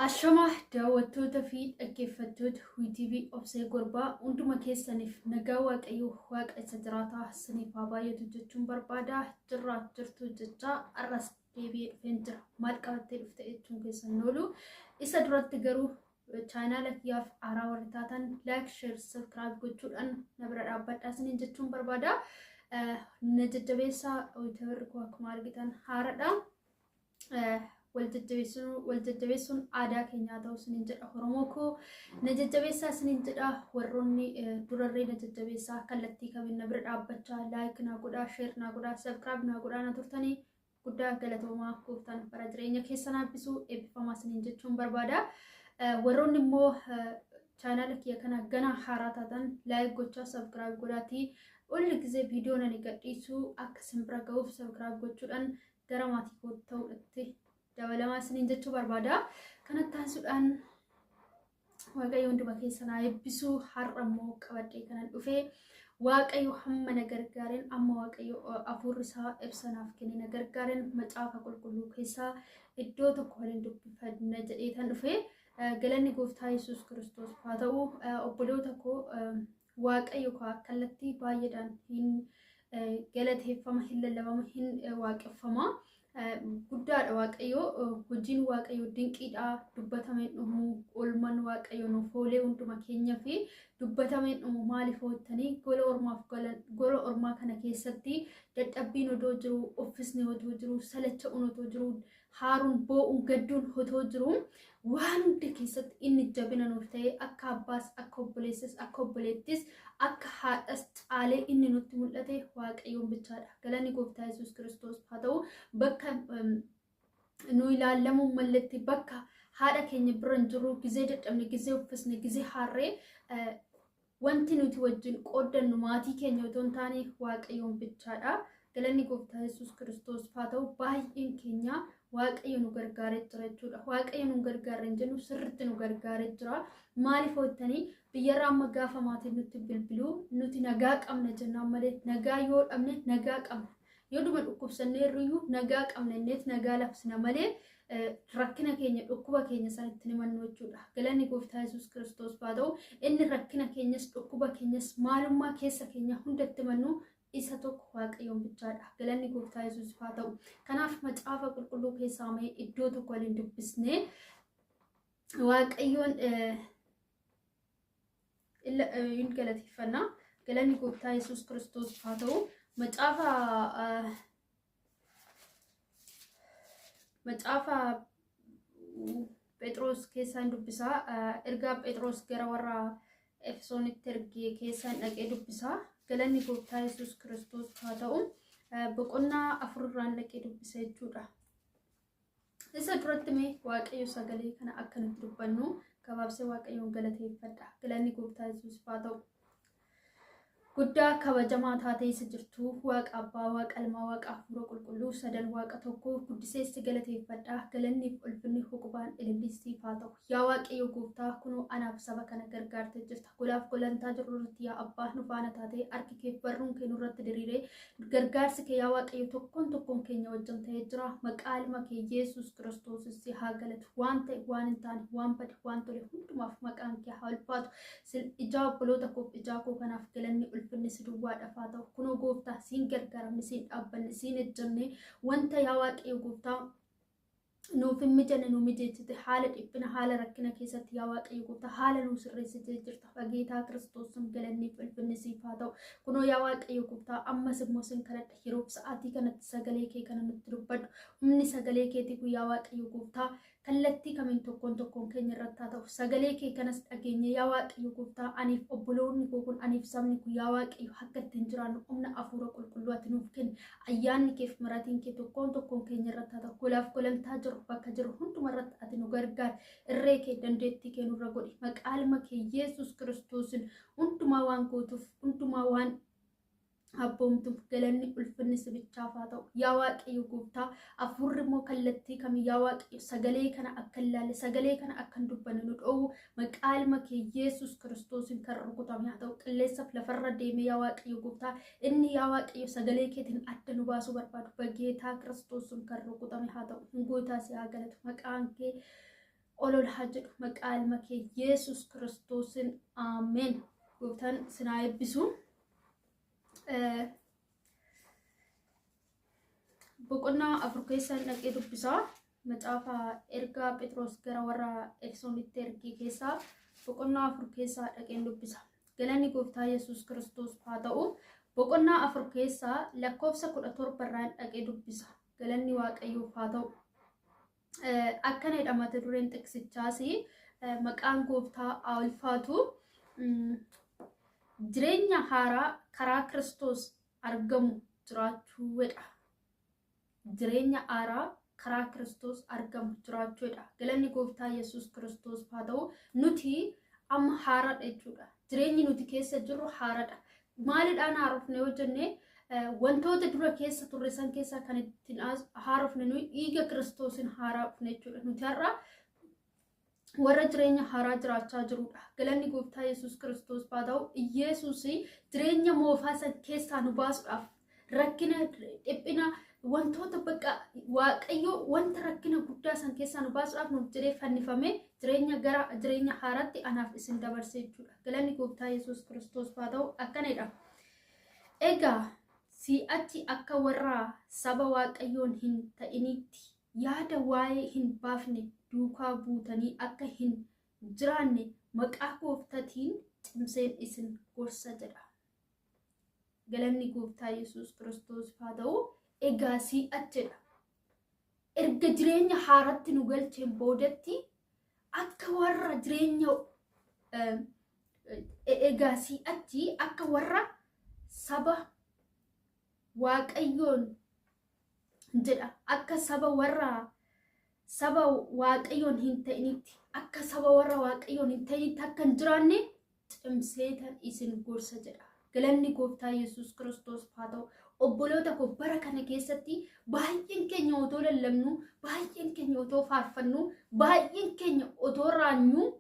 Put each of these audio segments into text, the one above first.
Ashama daawwattoota fi dhaggeeffattoota WTV Obsee Gorbaa hunduma keessaniif nagaa Waaqayyoo Waaqa isa jiraataa isiniif haa baay'atu jechuun barbaada. Jirraa jirtu jechaa har'as deebi'ee dhufeen jira. Maal qabattee dhufte jechuun keessan hin oolu. Isa duratti garuu chaanaala kiyyaaf haaraa warri taatan like, share, subscribe gochuudhaan na bira dhaabbadhaa isiniin jechuun barbaada. Na jajjabeessaa wayita koo akkuma argitan haaradha. Wal jajjabeessuun aadaa keenyaa ta'u isiniin jedha. Oromoo koo na jajjabeessaa isiniin jedha. Warroonni durarree na jajjabeessaa kallattii kamiin na bira dhaabbachaa like naa godhaa, share naa godhaa, subscribe naa godhaa na turtanii guddaa galatoomaa. Gooftaan bara jireenya keessan eebbisuu, eebbifamaa isiniin jechuun barbaada. Warroonni immoo chaanaala kiyya kana gana haaraa taatan like gochaa subscribe godhaatii olli gisee viidiyoo nani gadhiisuu akka isin bira ga'uuf subscribe gochuudhaan gara maatii koo ta'uudhaatti dabalamaa isiniin jechuu barbaada. Kanatti aansuudhaan Waaqayyo hunduma keessan haa eebbisu. Har'a immoo qabadhee kanan dhufe Waaqayyo hamma na gargaareen, amma Waaqayyo hafuurri isaa ibsanaaf kenne na gargaareen macaafa qulqulluu keessaa iddoo tokko waliin dubbifanna jedhee kan dhufe. Galanni gooftaa Yesuus Kiristoos haa ta'u. Obboloota koo, Waaqayyo kallattii baay'eedhaan hin galateeffama, hin lallabama, hin waaqeffama. Guddaadha Waaqayyo, hojiin Waaqayyo dinqiidha, dubbatameen dhumu. Oolmaan Waaqayyo nuuf oolee hunduma keenya fi dubbatameen dhumu. Maaliif hoottanii gola ormaaf gola ormaa kana keessatti dadhabbiin odoo jiru, uffisni odoo jiru, salacha'uun odoo jiru, haaruun, boo'uun, gadduun otoo jiru, waan hunda keessatti inni jabina nuuf ta'e, akka abbaas, akka obboleessas, akka obboleettis, akka haadhas caalee inni nutti mul'ate Waaqayyoon bichaadha. Galanni gooftaa Yesuus Kiristoos haa ta'u. Bakka nu ilaallamuu malletti, bakka haadha keenya bira hin jirru, gizee dadhabne, gizee uffisne, gizee haarree, wanti nuti wajjin qooddannu maatii keenya otoo hin taane Waaqayyoon bichaadha. Galanni gooftaa Yesuus Kiristoos haa ta'u. Baay'een keenya Waaqayyo nu gargaaree jira jechuudha. Waaqayyo nu gargaarre hin jennu, sirriitti nu gargaaree jira. Maaliif hojjetanii biyyarraa amma gaafa maatiin nutti bilbiluu nuti nagaa qabna jennaan malee, nagaa yoo dhabne nagaa qabna. Yoo dhuma dhukkubsannee irruyyuu nagaa qabna inneet nagaa labsina malee rakkina keenya, dhukkuba keenya isaan itti himannu jechuudha. Galanni gooftaa Yesuus Kiristoos haa ta'u. Inni rakkina keenyas, dhukkuba keenyas, maalummaa keessa keenya hundatti himannu isa tokko Waaqayyoon bichaadha. Galanni gooftaa Yesuus haa ta'u. Kanaaf macaafa qulqulluu keessaa mee iddoo tokko waliin dubbisnee Waaqayyoon hin galateeffanna. Galanni gooftaa Yesuus Kiristoos haa ta'u. Macaafa Phexros keessaan dubbisaa. Ergaa Phexros gara warra Efesoonitti ergee keessaan dhaqee dubbisaa. Galanni gooftaa Yesuus Kiristoos haa ta'u. Boqonnaa 4 irraan dhaqee dubbisa jechuudha. Isa duratti mee Waaqayyo sagalee kana akka nutti dubbannu gabaabsee Waaqayyoon galateeffadha. Galanni gooftaa Yesuus haa ta'u. Guddaa kabajamaa taatee isa jirtu Waaqa Abbaa, Waaqa Ilmaa, Waaqa Hafuura Qulqulluu, sadan Waaqa tokko, guddiseessi galateeffadha. Galanniif ulfinni, huqubaan ililliisiif haa ta'u. Yaa Waaqayyo gooftaa, kunoo anaaf saba kana gargaartee jirta. Golaaf golantaa jirru irratti yaa Abbaa nu faana taatee, harki kee barruun kee nurratti diriiree, gargaarsi kee yaa Waaqayyo tokkoon tokkoon keenya wajjin ta'ee jira. Maqaa ilma kee Yesuus Kiristoos si haa galatu. Waan ta'e, waan hin taane, waan bade, waan tole hundumaaf maqaan kee haa ulfaatu. Ijaa obboloota koof ijaa koo kanaaf galanni ulfinni si duwwaadhaaf haa ta'u. Kunoo gooftaa, siin gargaaramne, siin dhaabbanne, siin ejjannee, wanta yaa Waaqayyo gooftaa nuuf hin mijanne nu mijeessite, haala dhiphina, haala rakkina keessatti yaa Waaqayyo gooftaa haala nu sirreessitee jirta. Fageetaa Kiristoos sun galanniif ulfinni siif haa ta'u. Kunoo yaa Waaqayyo gooftaa, ammas immoo sin kadhadha, yeroof sa'aatii kanatti sagalee kee kana nutti dubbadhu. Humni sagalee keetii kun yaa Waaqayyo gooftaa kallattii kamiin tokkoon tokkoon keenya irratti haa ta'u. Sagalee kee kanas dhageenye yaa Waaqayyo gooftaa, aniif obboloonni koo kun, aniif sabni kun yaa Waaqayyo akka ittiin jiraannu humna hafuura qulqulluu ati nuuf kenni. Ayyaanni keef maratiin kee tokkoon tokkoon keenya irratti haa ta'u. Golaaf golantaa jiru, bakka jiru hunduma irratti ati nu gargaari. Irree kee, dandeettii kee nurra godhi. Maqaa ilma kee Yesuus Kiristoosiin hundumaa waan gootuuf, hundumaa waan abboomtuuf, galanni ulfinni si bichaaf haa ta'u. Yaa Waaqayyo gooftaa, hafuurri immoo kallattii kamii yaa Waaqayyo sagalee kana akka hin laalle, sagalee kana akka hin dubbanne nu dhoowwu, maqaa ilma kee Yesuus Kiristoosiin kan rukutame haa ta'u. Qilleensaaf lafarra deemee yaa Waaqayyo gooftaa, inni yaa Waaqayyo sagalee keetiin adda nu baasuu barbaadu bageetaa Kiristoosiin kan rukutame haa ta'u. Hin gootaa, si haa galatu maqaan kee. Ol ol haa jedhu maqaa ilma kee Yesuus Kiristoosiin, ameen. Gooftaan isin haa eebbisu. Boqonnaa 4 keessaan dhaqee dubbisaa. Macaafa ergaa Phexros gara warra Efesoonitti ergee keessaa boqonnaa 4 keessaa dhaqeen dubbisa. Galanni gooftaa Yesuus Kiristoos haa ta'u. Boqonnaa 4 keessaa lakkoofsa 17 irraan dhaqee dubbisa. Galanni Waaqayyoof haa ta'u. Akkana jedha mata dureen xiqsichaas, maqaan gooftaa haa ulfaatu. Jireenya haaraa karaa Kiristoos argamu jiraachuudha. Jireenya haaraa karaa Kiristoos argamu jiraachuudha. Galanni gooftaa Yesuus Kiristoos haa ta'u. Nuti amma haaraadha jechuudha. Jireenyi nuti keessa jirru haaraadha. Maalidhaan haarofne yoo jenne, wantoota dura keessa turre san keessaa kan ittiin haarofne nuyi dhiiga Kiristoosiin haarofne jechuudha. Nuti har'a warra jireenya haaraa jiraachaa jirudha. Galanni gooftaa Yesuus Kiristoos haa ta'u. Yesuus jireenya moofaa san keessaa nu baasuudhaaf rakkina, dhiphina, wantoota bakka Waaqayyo wanta rakkina guddaa san keessaa nu baasuudhaaf nuuf jedhee fannifamee jireenya gara jireenya haaraatti anaaf isin dabarse jechuudha. Galanni gooftaa Yesuus Kiristoos haa ta'u. Akkanadha. Egaa si'achi akka warra saba Waaqayyoon hin ta'initti yaada waa'ee hin baafne duukaa buutanii akka hin jiraanne maqaa gooftaatiin cimseen isin gorsa jedha. Galanni gooftaa Yesuus Kiristoos haa ta'u. Egaa si'achidha. Erga jireenya haaratti nu galcheen boodatti akka warra jireenya, egaa si'achi akka warra saba Waaqayyoon jedha, akka saba warra saba Waaqayyoon hin ta'initti, akka saba warra Waaqayyoon hin ta'initti akka hin jiraanne cimseetan isin gorsa jedha. Galanni gooftaa Yesuus Kiristoos haa ta'u. Obboloota koo, bara kana keessatti baay'een keenya otoo lallabnu, baay'een keenya otoo faarfannu, baay'een keenya otoo raanyu,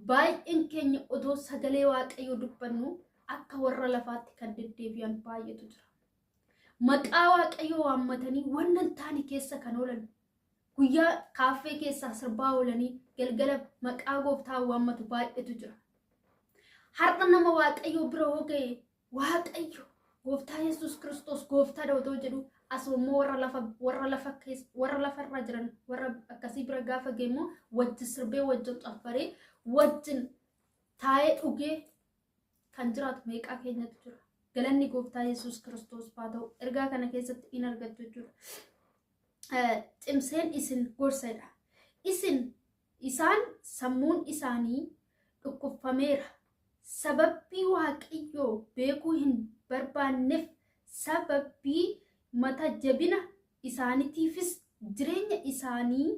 baay'een keenya otoo sagalee Waaqayyoo dubbannu akka warra lafaatti kan deddeebi'an baay'eetu jira. Maqaa Waaqayyoo waammatanii wannan taane keessa kan oolan, guyyaa kaaffee keessaa sirbaa oolanii galgala maqaa gooftaa waammatu baay'eetu jira. Har'a nama Waaqayyoo bira hoo ga'e, Waaqayyo gooftaa Yesuus Kiristoos gooftaadha otoo jedhu, asuma immoo warra lafa keessa, warra lafarra jiran, warra akkasii bira gaafa ga'e immoo wajjin sirbee, wajjin xaffaree, wajjin taa'ee dhugee kan jiraatu meeqaa keenyatu jira. Galanni gooftaa Yesuus Kiristoos haa ta'u. Ergaa kana keessatti in argattu jechuudha. Cimseen isin gorsadha. Isin isaan sammuun isaanii dhukkubfameera. Sababbii Waaqayyoo beekuu hin barbaanneef, sababbii mata jabina isaaniitiifis jireenya isaanii,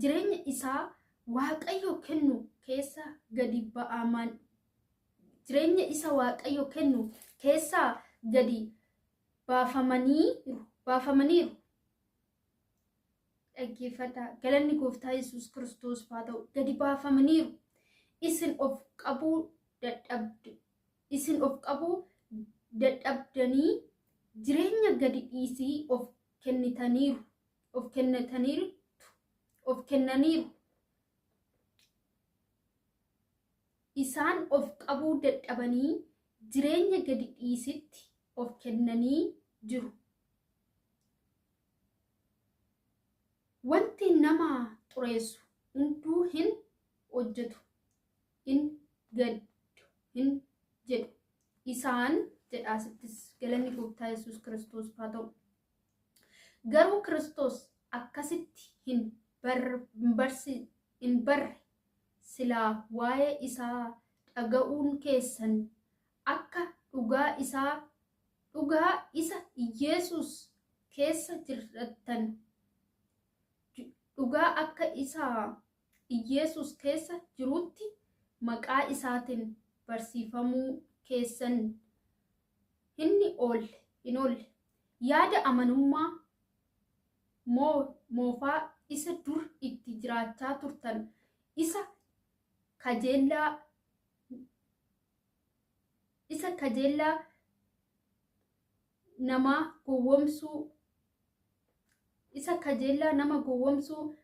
jireenya isaa Waaqayyo kennu keessa gadi ba'aman, jireenya isa Waaqayyo kennu keessaa gadi baafamaniiru. Dhaggeeffadhaa. Galanni gooftaa Yesuus Kiristoos haa ta'u. Gadi baafamaniiru. Isin of qabuu dadhabd isin of qabuu dadhabdanii jireenya gadi dhiisii of kennitaniiru, of kennitaniiru, of kennaniiru. Isaan of qabuu dadhabanii jireenya gadi dhiisitti of kennanii jiru. Wanti nama xureessu hunduu hin hojjetu, hin gaddu, hin jedhu. Isaan jedha asittis, galanni gooftaa Yesuus Kiristoos haa ta'u. Garuu Kiristoos akkasitti hin barre. Silaa waa'ee isaa dhaga'uun keessan akka dhugaa isa Yesuus keessa jiraattan, dhugaa akka isa Yesuus keessa jirutti maqaa isaatiin barsiifamuu keessan hin oolle. Yaada amanummaa moofaa isa dur itti jiraachaa turtan, isa kajeellaa namaa gowwomsuu, isa kajeellaa nama gowwomsuu.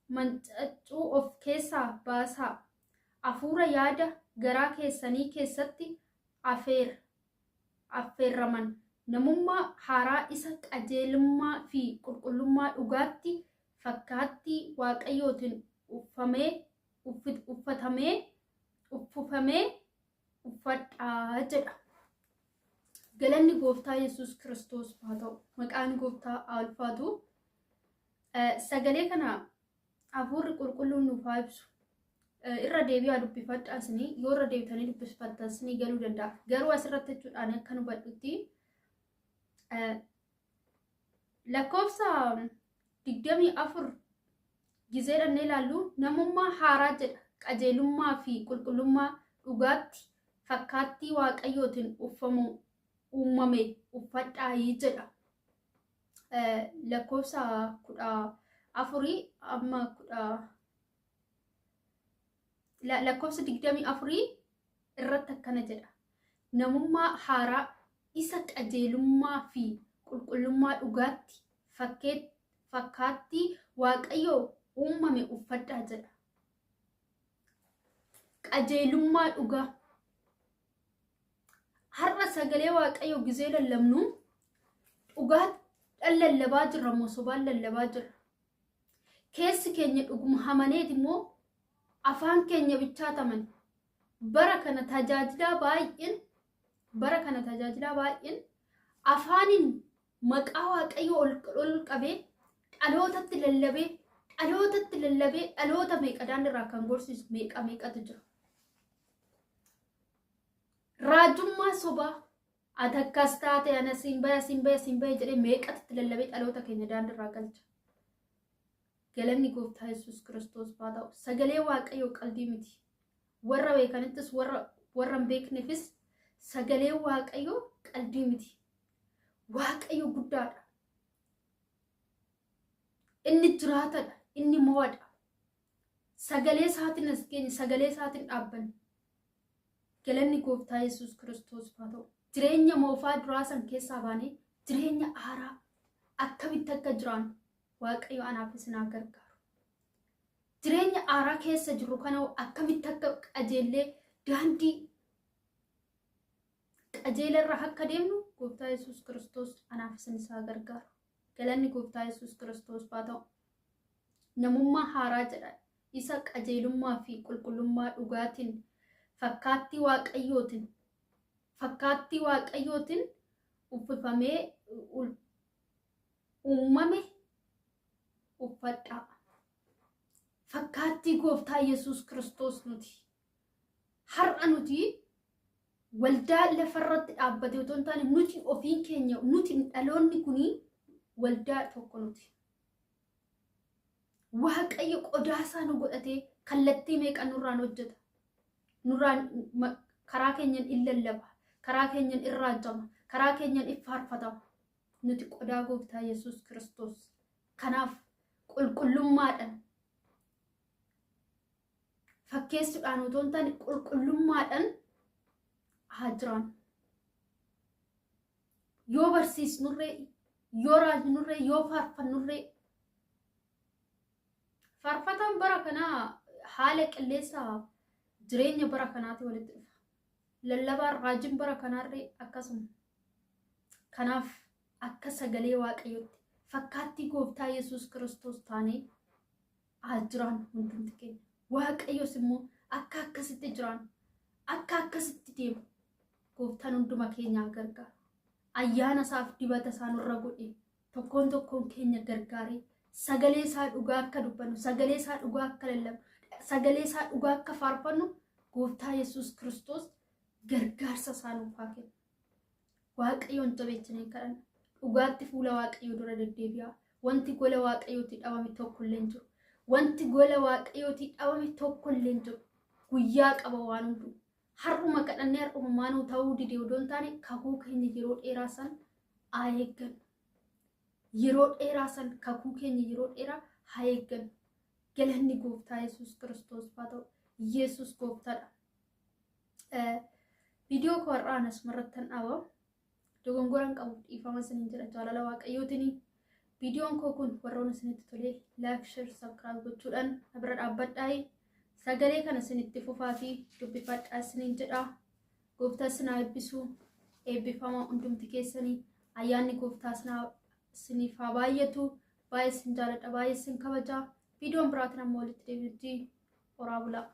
Manca'uu of keessaa baasaa. Hafuura yaada garaa keessanii keessatti affeerraman. Namummaa haaraa isa qajeelummaa fi qulqullummaa dhugaatti fakkaattii Waaqayyootiin uffamee uffatamee uffifamee uffadhaa jedha. Galanni Gooftaa Yesuus Kiristoos haa ta'u. Maqaan Gooftaa haa ulfaatu. Sagalee kana Hafuurri Qulqulluun nuuf haa ibsu. Irra deebi'aa dubbifadhaa isinii, yoo irra deebitanii dubbifattan isinii galuu danda'a. Garuu asirratti jechuudhaan akka nu hubadhutti, lakkoofsa 24 gizee dhannee ilaallu, namummaa haaraa jedha, qajeelummaa fi qulqullummaa dhugaatti fakkaattii Waaqayyootiin uffamu uumame uffadhaayii jedha. Lakkoofsa 14 amma kudha lakkoofsa 24 irratti akkana jedha. Namummaa haaraa isa qajeelummaa fi qulqullummaa dhugaatti fakkaattii Waaqayyoo uumame uffadhaa jedha. Qajeelummaa dhugaa. Har'a sagalee Waaqayyoo gizee lallabnu dhugaadhaan lallabaa jirra moo sobaan lallabaa jirra? Keessi keenya dhuguma hamaneeti immoo afaan keenya bichaataman? Bara kana tajaajilaa baay'een afaaniin maqaa Waaqayyoo ol qabee dhalootatti lallabee, dhalootatti lallabee, dhaloota meeqa irraa kan gorsiisu meeqa meeqatu jira. Raajummaa sobaa, ati akkas taate, ana siin bahe, siin bahe, siin bahe jedhee meeqatti lallabee dhaloota keenya daandiirraa galcha. Galanni Gooftaa Yesuus Kiristoos haa ta'u. Sagalee Waaqayyoo qalbii miti. Warra beekanittis warra hin beekneefis sagalee Waaqayyoo qalbii miti. Waaqayyo guddaadha. Inni jiraatadha. Inni mo'adha. Sagalee isaatiin as geenye, sagalee isaatiin dhaabbanne. Galanni Gooftaa Yesuus Kiristoos haa ta'u. Jireenya moofaa duraa san keessaa baanee jireenya haaraa akkamitti akka jiraannu Waaqayyo anaaf isin haa gargaaru. Jireenya haaraa keessa jirru kana akkamitti akka qajeellee daandii qajeelarra akka deemnu Gooftaa Yesuus Kiristoos anaaf isin isaa gargaaru. Galanni Gooftaa Yesuus Kiristoos haa ta'u. Namummaa haaraa jedha. Isa qajeelummaa fi qulqullummaa dhugaatiin fakkaattii Waaqayyootiin uffifamee uumame uffadhaa. Fakkaattii Gooftaa Yesuus Kiristoos nuti. Har'a nuti waldaa lafarratti dhaabbate otoo hin taane, nuti ofiin keenya, nuti dhaloonni kunii waldaa tokko nuti. Waaqayyo qodaasaa nu godhatee kallattii meeqa nurraan hojjeta. Nurraan karaa keenyan in lallaba. Karaa keenyan in raajama. Karaa keenyan in faarfatama. Nuti qodaa Gooftaa Yesuus Kiristoos. Kanaaf qulqullummaadhaan, fakkeessuudhaan otoo hin taane, qulqullummaadhaan haa jiraannu. Yoo barsiisnurree, yoo raajnurree, yoo faarfannurree, faarfataan bara kanaa haala qilleensa jireenya bara kanaati walitti dhufa. Lallabaan, raajiin bara kanaarree akkasuma. Kanaaf akka sagalee Waaqayyootti fakkaattii Gooftaa Yesuus Kiristoos taanee haa jiraannu hundumti keenya. Waaqayyos immoo akka akkasitti jiraannu, akka akkasitti deemu Gooftaan hunduma keenya haa gargaaru. Ayyaana isaaf dibata isaa nurra godhe tokkoon tokkoon keenya gargaaree sagalee isaa dhugaa akka dubbannu, sagalee isaa dhugaa akka lallabnu, sagalee isaa dhugaa akka faarfannu Gooftaa Yesuus Kiristoos gargaarsa isaa nuuf haa kennu. Waaqayyoon jabeessinee kadhanna. Dhugaatti fuula Waaqayyoo dura deddeebi'aa. Wanti gola Waaqayyootti dhabame tokko illee hin jiru. Wanti gola Waaqayyootti dhabame tokko illee hin jiru. Guyyaa qaba waan hunduu. Har'uma kadhannee har'uma maanuu ta'uu dide odoo hin taane, kakuu keenya yeroo dheeraa san haa eeggannu. Yeroo dheeraa san, kakuu keenya yeroo dheeraa haa eeggannu. Galanni Gooftaa Yesuus Kiristoos haa ta'u. Yesuus Gooftaadha. Viidiyoo koo har'aan asumarratti kan dhaaba. Dogongoran qabu dhiifama isiniin jedha jaalala Waaqayyootiin. Viidiyoon koo kun warroon isinitti tolee like, share, subscribe gochuudhaan na bira dhaabbadhaa. Sagalee kana isinitti fufaatii dubbifadhaa isiniin jedha. Gooftaa isin haa eebbisu. Eebbifamaa hundumti keessanii ayyaanni gooftaa isiniif haa baay'atu. Baay'ee isin jaaladha, baay'ee isin kabaja. Viidiyoon biraatiin amma walitti deebinutti horaa bulaa.